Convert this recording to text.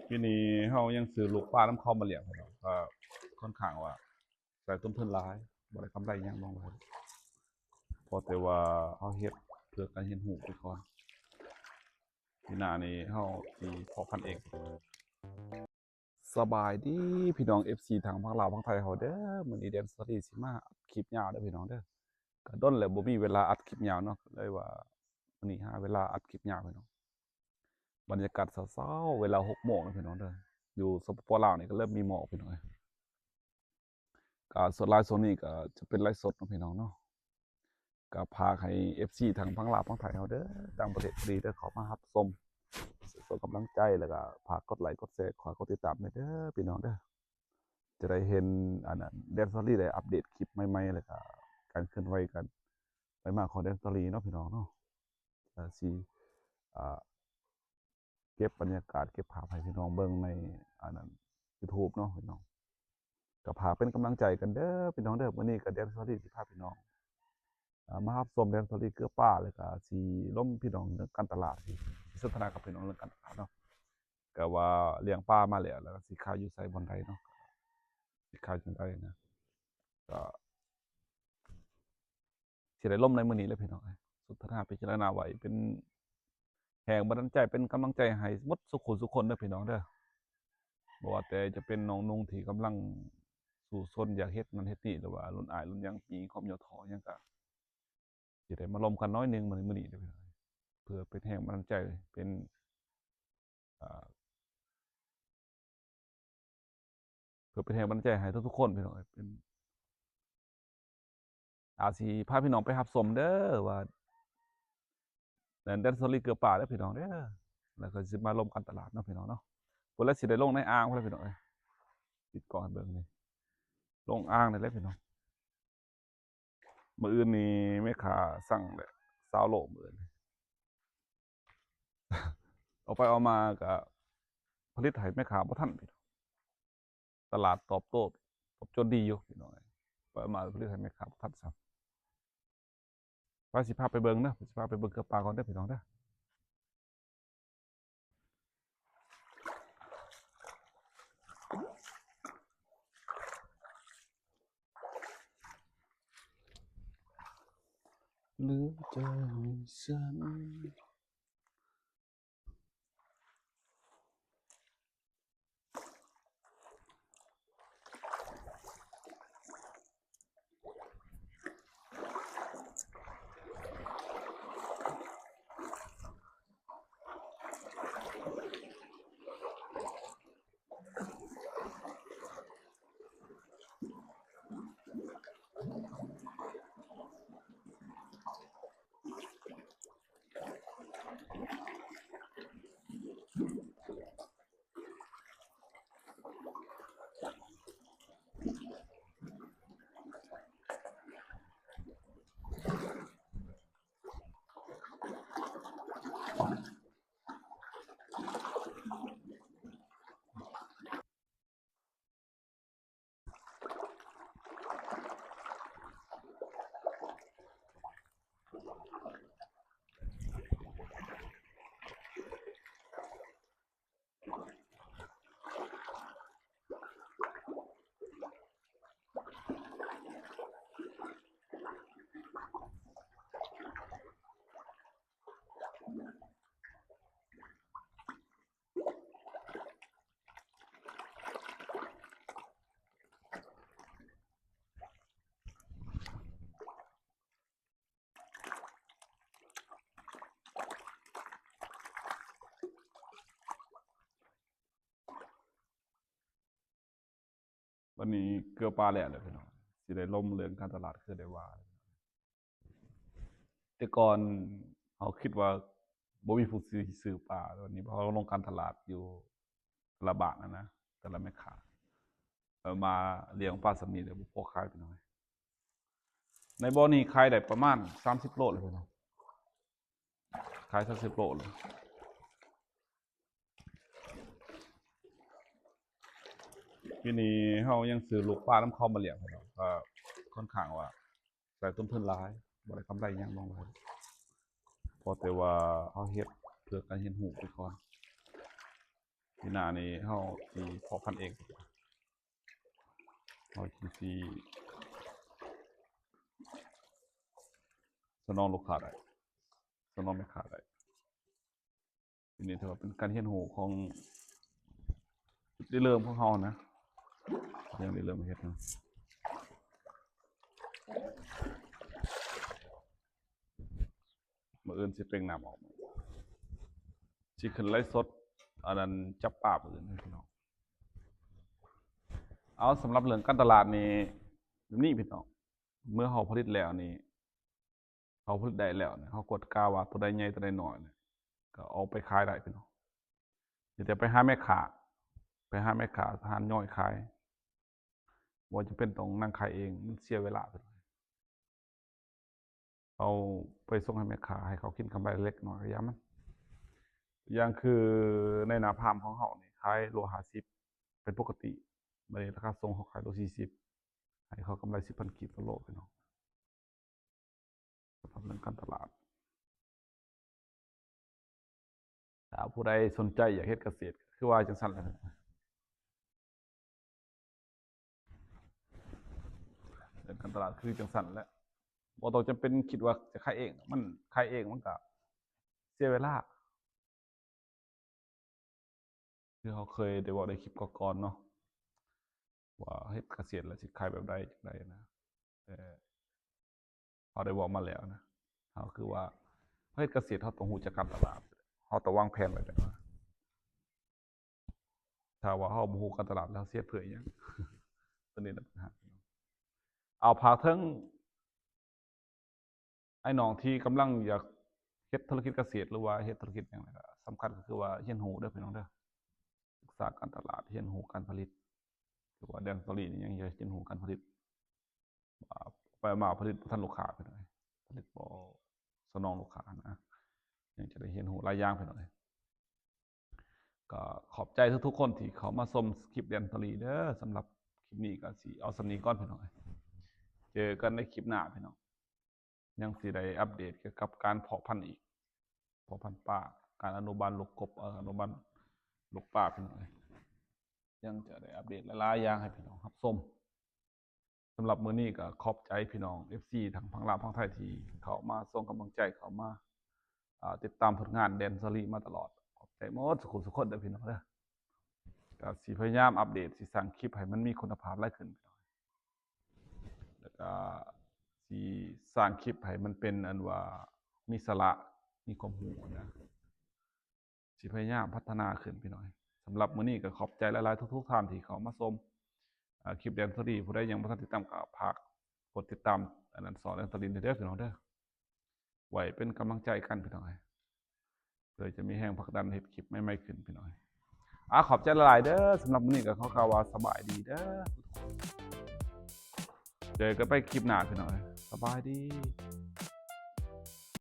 ປີນີ້ເຮົາຍັງຊື້ລູກປານຳເຂົາມາລ້ຽງ ເນາະ ກໍຄ່ອນຂ້າງວ່າໃຊ້ຕົ້ນທຶນຫຼາຍ ບໍ່ໄດ້ກຳໄລຫຍັງ ນ້ອງຫຼາຍ ພໍແຕ່ວ່າເຮົາເຮັດເພື່ອການຮຽນຮູ້ໄປກ່ອນ ປີໜ້ານີ້ເຮົາຊິເພາະພັນເອງ. ສະບາຍດີພີ່ນ້ອງເອັຟຊີ ທັງຝັ່ງລາວຝັ່ງໄທເຮົາເດີ. ມື້ນີ້ແດນສາລີຊິມາອັດຄລິບຍາວເດີພີ່ນ້ອງເດີ. ກະດົນແລ້ວບໍ່ມີເວລາອັດຄລິບຍາວເນາະ ເລີຍວ່າມື້ນີ້ຫາເວລາອັດຄລິບຍາວພີ່ນ້ອງ. ບັນຍາກາດເຊົ້າໆ ເວລາຫົກໂມງເນາະພີ່ນ້ອງເດີ. ຢູ່ ສປປ ລາວນີ້ກໍເລີ່ມມີໝອກພີ່ນ້ອງເອີຍ. ກະສ່ວນຫຼາຍຊ່ວງນີ້ກໍຈະເປັນໄລຟ໌ສົດເນາະພີ່ນ້ອງເນາະ. ກໍຝາກໃຫ້ເອັຟຊີ ທັງຝັ່ງລາວຝັ່ງໄທເຮົາເດີ ຕ່າງປະເທດກໍດີເດີ ເຂົ້າມາຮັບຊົມ ສົ່ງກຳລັງໃຈ ແລ້ວກໍຝາກກົດໄລກົດແຊ ຂໍກົດຕິດຕາມແດ່ເດີພີ່ນ້ອງເດີ. ຈະໄດ້ເຫັນ ອັນນັ້ນ ແດນສາລີໄດ້ອັບເດດຄລິບໃໝ່ໆ ແລ້ວກໍການເຄື່ອນໄຫວ ການໄປມາຂອງແດນສາລີເນາະພີ່ນ້ອງເນາະ. ກໍຊິ ອ່າ ເກັບບັນຍາກາດ ເກັບພາບໃຫ້ພີ່ນ້ອງເບິ່ງໃນ ອັນນັ້ນ ຢູທູບເນາະພີ່ນ້ອງ. ກໍຝາກເປັນກຳລັງໃຈກັນເດີພີ່ນ້ອງເດີ. ມື້ນີ້ກໍແດນສາລີຊິພາພີ່ນ້ອງ ອ່າ ມາຮັບຊົມແດນສາລີເກືອປາ ແລ້ວກໍຊິລົມພີ່ນ້ອງເລື່ອງການຕະຫຼາດ ຊິສົນທະນາກັບພີ່ນ້ອງເລື່ອງການຕະຫຼາດເນາະ. ກໍວ່າລ້ຽງປາມາແລ້ວ ແລ້ວກໍຊິຂາຍຢູ່ໃສບ່ອນໃດເນາະ ຊິຂາຍຈັ່ງໃດນະ ກໍຊິໄດ້ລົມໃນມື້ນີ້ແຫຼະພີ່ນ້ອງເອີຍ. ສົນທະນາພິຈາລະນາໄວ້ ເປັນແຮງບັນດານໃຈ ເປັນກຳລັງໃຈໃຫ້ໝົດສູ່ຄົນສູ່ຄົນເດີພີ່ນ້ອງເດີ. ບໍ່ວ່າແຕ່ຈະເປັນນ້ອງນຸ່ງທີ່ກຳລັງສູ້ຊົນຢາກເຮັດນັ້ນເຮັດນີ້ ຫຼືວ່າລຸ້ນອ້າຍລຸ້ນຫຍັງມີຄວາມຫຍໍ້ທໍ້ຫຍັງ ກໍຊິໄດ້ມາລົມກັນໜ້ອຍໜຶ່ງມື້ນີ້ເດີພີ່ນ້ອງເອີຍ. ເພື່ອເປັນແຮງບັນດານໃຈ ເປັນ ອ່າ ເພື່ອເປັນແຮງບັນດານໃຈໃຫ້ທຸກໆຄົນພີ່ນ້ອງເອີຍ. ເປັນ ອາດຊິພາພີ່ນ້ອງໄປຮັບຊົມເດີວ່າ ແດນສາລີເກືອປາເດີພີ່ນ້ອງເດີ. ແລ້ວກໍຊິມາລົມການຕະຫຼາດເນາະພີ່ນ້ອງເນາະ. ພຸ້ນລະຊິໄດ້ລົງໃນອ່າງພຸ້ນລະພີ່ນ້ອງເອີຍ. ປິດກ້ອງໃຫ້ເບິ່ງນີ້ ລົງອ່າງນີ້ແຫຼະພີ່ນ້ອງ. ມື້ອື່ນນີ້ແມ່ຄ້າສັ່ງແຫຼະ ຊາວໂລມື້ອື່ນ. ເອົາໄປເອົາມາກະຜະລິດໃຫ້ແມ່ຄ້າບໍ່ທັນ. ຕະຫຼາດຕອບໂຕ້ ຕອບໂຈດດີຢູ່ພີ່ນ້ອງເອີຍ. ໄປເອົາມາຜະລິດໃຫ້ແມ່ຄ້າບໍ່ທັນຊ້ຳ. ໄປ ຊິພາໄປເບິ່ງເດີ ຊິພາໄປເບິ່ງເກືອປາກ່ອນເດີພີ່ນ້ອງເດີ. ເຫຼືອໃຈໃຫ້ສັນ. ບັດນີ້ເກືອປາແລ້ວແຫຼະພີ່ນ້ອງ ຊິໄດ້ລົມເລື່ອງການຕະຫຼາດຄືໄດ້ວ່າ. ແຕ່ກ່ອນເຮົາຄິດວ່າບໍ່ມີຜູ້ຊື້ ຊື້ປາ ບັດນີ້ເຮົາລົງການຕະຫຼາດຢູ່ແຕ່ລະບ້ານຫັ້ນນະ ແຕ່ລະແມ່ຄ້າ ເອົາມາລ້ຽງປາສ່ຳນີ້ແລ້ວບໍ່ພໍຂາຍພີ່ນ້ອງ. ໃນບໍ່ນີ້ຂາຍໄດ້ປະມານສາມສິບໂລແລ້ວພີ່ນ້ອງ ຂາຍສາມສິບໂລແລ້ວ. ປີນີ້ເຮົາຍັງຊື້ລູກປານຳເຂົາມາລ້ຽງພີ່ນ້ອງ ກໍຄ່ອນຂ້າງວ່າໃຊ້ຕົ້ນທຶນຫຼາຍ ບໍ່ໄດ້ກຳໄລຫຍັງ ນ້ອງຫຼາຍ ພໍແຕ່ວ່າເຮົາເຮັດເພື່ອການຮຽນຮູ້ໄປກ່ອນ. ປີໜ້ານີ້ເຮົາຊິເພາະພັນເອງ ເຮົາຊິ ຊິສະໜອງລູກຄ້າໄດ້, ສະໜອງແມ່ຄ້າໄດ້. ອັນນີ້ຖືວ່າເປັນການຮຽນຮູ້ຂອງຈຸດລິເລີ່ມຂອງເຮົານະ, ຍັງລິເລີ່ມເຮັດນະ. ມື້ອື່ນຊິເປັ່ງນ້ຳອອກ, ຊິຂຶ້ນໄລຟ໌ສົດ ອັນນັ້ນ ຈັບປາມື້ອື່ນໃຫ້ພີ່ນ້ອງ. ເອົາ ສຳລັບເລື່ອງການຕະຫຼາດນີ້ ແບບນີ້ພີ່ນ້ອງ, ເມື່ອເຮົາຜະລິດແລ້ວນີ້ ເຮົາຜະລິດໄດ້ແລ້ວນີ້ ເຮົາກວດກາວ່າໂຕໃດໃຫຍ່ໂຕໃດນ້ອຍນີ້ ກໍເອົາໄປຂາຍໄດ້ພີ່ນ້ອງ. ມີແຕ່ໄປຫາແມ່ຄ້າ, ໄປຫາແມ່ຄ້າຮ້ານຍ່ອຍຂາຍ, ບໍ່ຈຳເປັນຕ້ອງນັ່ງຂາຍເອງ, ມັນເສຍເວລາ. ເຮົາໄປສົ່ງໃຫ້ແມ່ຄ້າ ໃຫ້ເຂົາກິນກຳໄລເລັກນ້ອຍກໍຢ່າມັນ. ຢ່າງຄືໃນໜ້າຟາມຂອງເຮົານີ້ ຂາຍໂລຫ້າສິບເປັນປົກກະຕິ, ບັດນີ້ລາຄາສົ່ງເຮົາຂາຍໂລສີ່ສິບ ໃຫ້ເຂົາກຳໄລສິບພັນກີບຕໍ່ໂລພີ່ນ້ອງ. ສຳລັບເລື່ອງການຕະຫຼາດ ຖ້າຜູ້ໃດສົນໃຈຢາກເຮັດກະເສດ ຄືວ່າຈັ່ງຊັ້ນແຫຼະ, ເລື່ອງການຕະຫຼາດຄືຈັ່ງຊັ້ນແຫຼະ. ບໍ່ຕ້ອງຈຳເປັນຄິດວ່າຈະຂາຍເອງ, ມັນຂາຍເອງມັນກະເສຍເວລາ. ຄືເຮົາເຄີຍໄດ້ເວົ້າໃນຄລິບກ່ອນໆເນາະ ວ່າເຮັດກະເສດແລ້ວຊິຂາຍແບບໃດຈັ່ງໃດນະ, ແຕ່ເຮົາໄດ້ເວົ້າມາແລ້ວນະ. ເຮົາຄືວ່າເຮົາເຮັດກະເສດ ເຮົາຕ້ອງຮູ້ຈັກການຕະຫຼາດ, ເຮົາຕ້ອງວາງແຜນໄວ້ແລ້ວ. ຖ້າວ່າເຮົາບໍ່ຮູ້ການຕະຫຼາດແລ້ວ ເສຍເພື່ອຫຍັງ? ຕົວນີ້ແຫຼະບັນຫາ. ເອົາ ຝາກເຖິງ ອ້າຍນ້ອງທີ່ກຳລັງຢາກເຮັດທຸລະກິດກະເສດ ຫຼືວ່າເຮັດທຸລະກິດຫຍັງນີ້ ກໍສຳຄັນກໍຄືວ່າຮຽນຮູ້ເດີພີ່ນ້ອງເດີ, ສຶກສາການຕະຫຼາດ, ຮຽນຮູ້ການຜະລິດ. ຄືວ່າແດນສາລີນີ້ຍັງຮຽນຮູ້ການຜະລິດ, ວ່າໄປມາຜະລິດບໍ່ທັນລູກຄ້າພີ່ນ້ອງ, ຜະລິດບໍ່ສະໜອງລູກຄ້ານະ, ຍັງຈະໄດ້ຮຽນຮູ້ຫຼາຍຢ່າງພີ່ນ້ອງ. ກໍຂອບໃຈທຸກໆຄົນທີ່ເຂົ້າມາຊົມຄລິບແດນສາລີເດີ. ສຳລັບຄລິບນີ້ກໍຊິເອົາສ່ຳນີ້ກ່ອນພີ່ນ້ອງ, ເຈີກັນໃນຄລິບໜ້າພີ່ນ້ອງ. ຍັງຊິໄດ້ອັບເດດກ່ຽວກັບການເພາະພັນອີກ, ເພາະພັນປາ, ການອະນຸບານລູກກົບ, ເອີ ອະນຸບານລູກປາພີ່ນ້ອງເອີຍ. ຍັງຈະໄດ້ອັບເດດຫຼາຍໆຢ່າງໃຫ້ພີ່ນ້ອງຮັບຊົມ. ສຳລັບມື້ນີ້ກໍຂອບໃຈພີ່ນ້ອງເອັຟຊີທັງຝັ່ງລາວຝັ່ງໄທທີ່ເຂົ້າມາສົ່ງກຳລັງໃຈ, ເຂົ້າມາ ອ່າ ຕິດຕາມຜົນງານແດນສາລີມາຕະຫຼອດ. ຂອບໃຈໝົດສູ່ຄົນທຸກຄົນເດີພີ່ນ້ອງເດີ. ກໍຊິພະຍາຍາມອັບເດດ, ຊິສ້າງຄລິບໃຫ້ມັນມີຄຸນນະພາບຫຼາຍຂຶ້ນ, ແລ້ວກໍຊິສ້າງຄລິບໃຫ້ມັນເປັນອັນວ່າມີສາລະ, ມີຄວາມຮູ້ນະ. ຊິພະຍາຍາມພັດທະນາຂຶ້ນພີ່ນ້ອງ. ສຳລັບມື້ນີ້ກໍຂອບໃຈຫຼາຍໆທຸກໆທ່ານທີ່ເຂົ້າມາຊົມ ເອີ ຄລິບແດນສາລີ. ຜູ້ໃດຍັງບໍ່ທັນຕິດຕາມກໍຝາກກົດຕິດຕາມ ອັນນັ້ນ ຊ່ອງແດນສາລີເດີພີ່ນ້ອງເດີ, ໄວ້ເປັນກຳລັງໃຈກັນພີ່ນ້ອງເອີຍ, ເພື່ອຈະມີແຮງຜັກດັນເຮັດຄລິບໃໝ່ໆຂຶ້ນພີ່ນ້ອງເອີຍ. ອາ ຂອບໃຈຫຼາຍໆເດີ. ສຳລັບມື້ນີ້ກໍຂໍກ່າວວ່າສະບາຍດີເດີ, ເຈີກັນໃໝ່ຄລິບໜ້າພີ່ນ້ອງເອີຍ. ສະບາຍດີ.